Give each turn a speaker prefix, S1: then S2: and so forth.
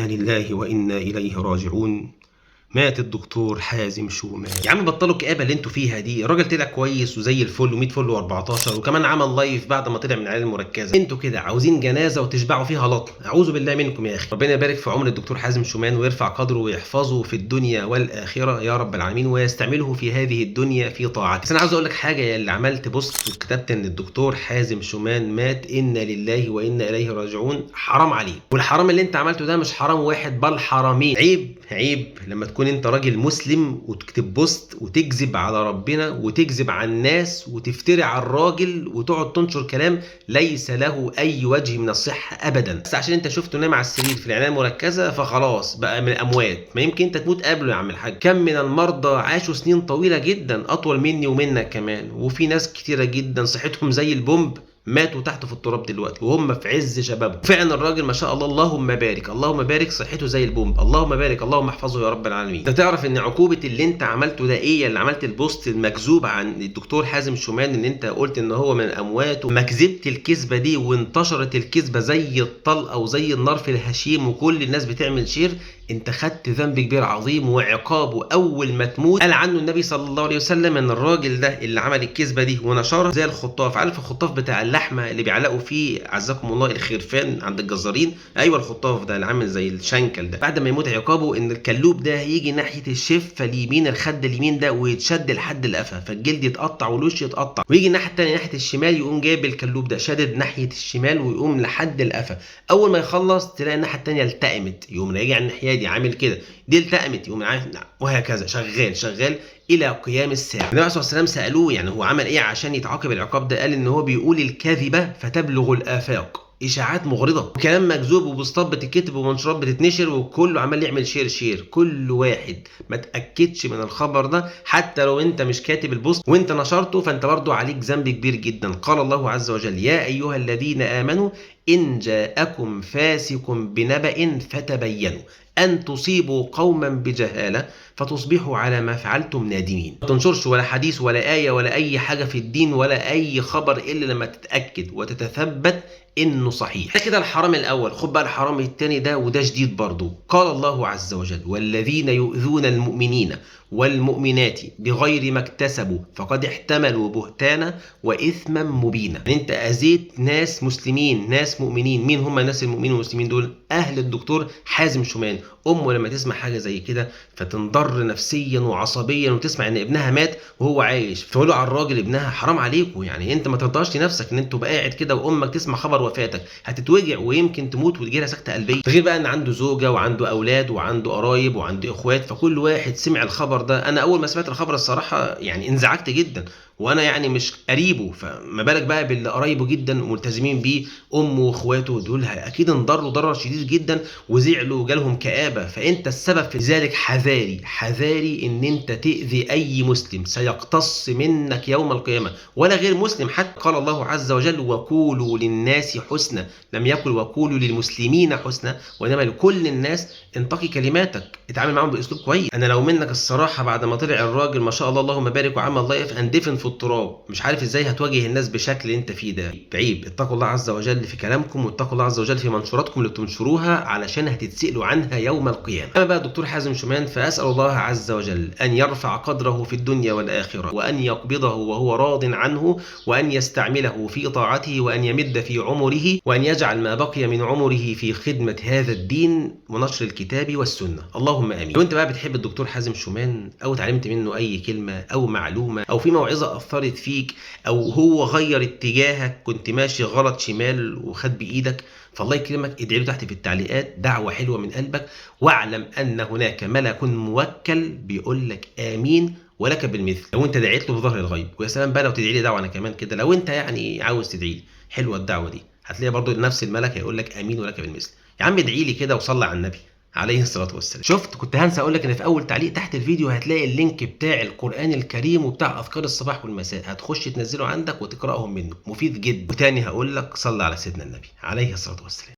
S1: إنا لله وإنا إليه راجعون. مات الدكتور حازم شومان. يا عم بطلوا الكآبة اللي انتوا فيها دي، الراجل طلع كويس وزي الفل و100 فل و14، وكمان عمل live بعد ما طلع من العناية المركزة. انتوا كده عاوزين جنازة وتشبعوا فيها لطم، اعوذ بالله منكم يا اخي. ربنا يبارك في عمر الدكتور حازم شومان ويرفع قدره ويحفظه في الدنيا والآخرة يا رب العالمين، ويستعمله في هذه الدنيا في طاعته. بس انا عاوز اقول لك حاجة يا اللي عملت post وكتبت ان الدكتور حازم شومان مات، انا لله وانا اليه راجعون، حرام عليك. والحرام اللي انت عملته ده مش حرام واحد بل حرامين. عيب عيب لما تكون انت راجل مسلم وتكتب post وتكذب على ربنا وتكذب على الناس وتفتري على الراجل وتقعد تنشر كلام ليس له اي وجه من الصحة ابدا، بس عشان انت شفته نايم على السرير في العناية المركزة فخلاص بقى من الاموات. ما يمكن انت تموت قبله يا عم الحاج. كم من المرضى عاشوا سنين طويلة جدا اطول مني ومنك كمان، وفي ناس كتيرة جدا صحتهم زي البومب ماتوا تحت في التراب دلوقتي وهم في عز شبابهم. فعلا الراجل ما شاء الله اللهم بارك اللهم بارك صحته زي البومب، اللهم بارك اللهم احفظه يا رب العالمين. انت تعرف ان عقوبه اللي انت عملته ده ايه؟ اللي عملت ال post المكذوب عن الدكتور حازم شومان ان انت قلت ان هو من الاموات، وما كذبت الكذبة دي وانتشرت الكذبة زي الطلقة وزي النار في الهشيم وكل الناس بتعمل share، انت خدت ذنب كبير عظيم وعقابه اول ما تموت. قال عنه النبي صلى الله عليه وسلم ان الراجل ده اللي عمل الكذبة دي ونشرها زي الخطاف، عارف الخطاف بتاع اللحمة اللي بيعلقوا فيه عزكم الله الخرفان عند الجزارين؟ ايوه الخطاف ده اللي عامل زي الشنكل ده. بعد ما يموت عقابه ان الكلوب ده هيجي ناحية الشفه اليمين الخد اليمين ده ويتشد لحد القفا، فالجلد يتقطع والوش يتقطع، ويجي الناحية الثانية ناحية الشمال يقوم جايب الكلوب ده شادد ناحية الشمال ويقوم لحد القفا. اول ما يخلص تلاقي الناحية الثانية التئمت، يقوم راجع الناحية دي عامل كده، دي التئمت يقوم عامل، وهكذا شغال شغال الى قيام الساعة. النبي عليه الصلاة والسلام سالوه يعني هو عمل ايه عشان يتعاقب العقاب ده؟ قال ان هو بيقول الكذبة فتبلغ الافاق، اشاعات مغرضه وكلام مكذوب وبوستات بتتكتب ومنشورات بتتنشر وكله عمال يعمل share share. كل واحد ما تاكدش من الخبر ده حتى لو انت مش كاتب ال post وانت نشرته فانت برضو عليك ذنب كبير جدا. قال الله عز وجل: يا ايها الذين امنوا ان جاءكم فاسق بنبأ فتبينوا أن تصيبوا قوما بجهالة فتصبحوا على ما فعلتم نادمين. ما تنشرش ولا حديث ولا آية ولا أي حاجة في الدين ولا أي خبر إلا لما تتأكد وتتثبت إنه صحيح. ده كده الحرام الأول. خد بقى الحرام الثاني ده، وده شديد برضه. قال الله عز وجل: والذين يؤذون المؤمنين والمؤمنات بغير ما اكتسبوا فقد احتملوا بهتانا وإثما مبينا. يعني أنت أذيت ناس مسلمين، ناس مؤمنين. مين هم الناس المؤمنين والمسلمين دول؟ أهل الدكتور حازم شومان. أمه لما تسمع حاجة زي كده فتنضر نفسيا وعصبيا وتسمع إن ابنها مات وهو عايش، فقولوا على الراجل ابنها حرام عليكم. يعني أنت ما ترضاش لنفسك إن أنت تبقى قاعد كده وأمك تسمع خبر وفاتك، هتتوجع ويمكن تموت وتجيلها سكتة قلبية. غير بقى إن عنده زوجة وعنده أولاد وعنده قرايب وعنده إخوات، فكل واحد سمع الخبر ده. أنا أول ما سمعت الخبر الصراحة يعني انزعجت جدا، وانا يعني مش قريبه، فما بالك بقى باللي قرايبه جدا وملتزمين بيه، امه واخواته دول اكيد انضروا ضرر شديد جدا وزعلوا وجالهم كآبه، فانت السبب في ذلك. حذاري حذاري ان انت تاذي اي مسلم، سيقتص منك يوم القيامة، ولا غير مسلم حتى. قال الله عز وجل: وقولوا للناس حسنى. لم يقل وقولوا للمسلمين حسنى، وانما لكل الناس. انتقي كلماتك، اتعامل معاهم باسلوب كويس. انا لو منك الصراحة بعد ما طلع الراجل ما شاء الله اللهم بارك وعمل live اندفن في التراب، مش عارف ازاي هتواجه الناس بشكل انت فيه ده. عيب. اتقوا الله عز وجل في كلامكم، واتقوا الله عز وجل في منشوراتكم اللي بتنشروها، علشان هتتسألوا عنها يوم القيامة. اما بقى الدكتور حازم شومان فأسأل الله عز وجل ان يرفع قدره في الدنيا والآخرة، وان يقبضه وهو راض عنه، وان يستعمله في طاعته، وان يمد في عمره، وان يجعل ما بقي من عمره في خدمة هذا الدين ونشر الكتاب والسنة. اللهم امين. لو انت بقى بتحب الدكتور حازم شومان او اتعلمت منه اي كلمة او معلومة او في موعظة اثرت فيك او هو غير اتجاهك، كنت ماشي غلط شمال وخد بايدك، فالله يكرمك ادعي له تحت في التعليقات دعوة حلوة من قلبك، واعلم ان هناك ملك موكل بيقول لك امين ولك بالمثل لو انت دعيت له بظهر الغيب. ويا سلام بقى لو تدعي لي دعوة انا كمان كده، لو انت يعني عاوز تدعي لي حلوة الدعوة دي، هتلاقي برضو نفس الملك هيقول لك امين ولك بالمثل. يا عم ادعي لي كده وصلي على النبي عليه الصلاة والسلام. شفت كنت هنسى اقول لك ان في اول تعليق تحت الفيديو هتلاقي ال link بتاع القرآن الكريم وبتاع اذكار الصباح والمساء، هتخش تنزله عندك وتقراهم منه، مفيد جدا. وتاني هقول لك صلي على سيدنا النبي عليه الصلاة والسلام.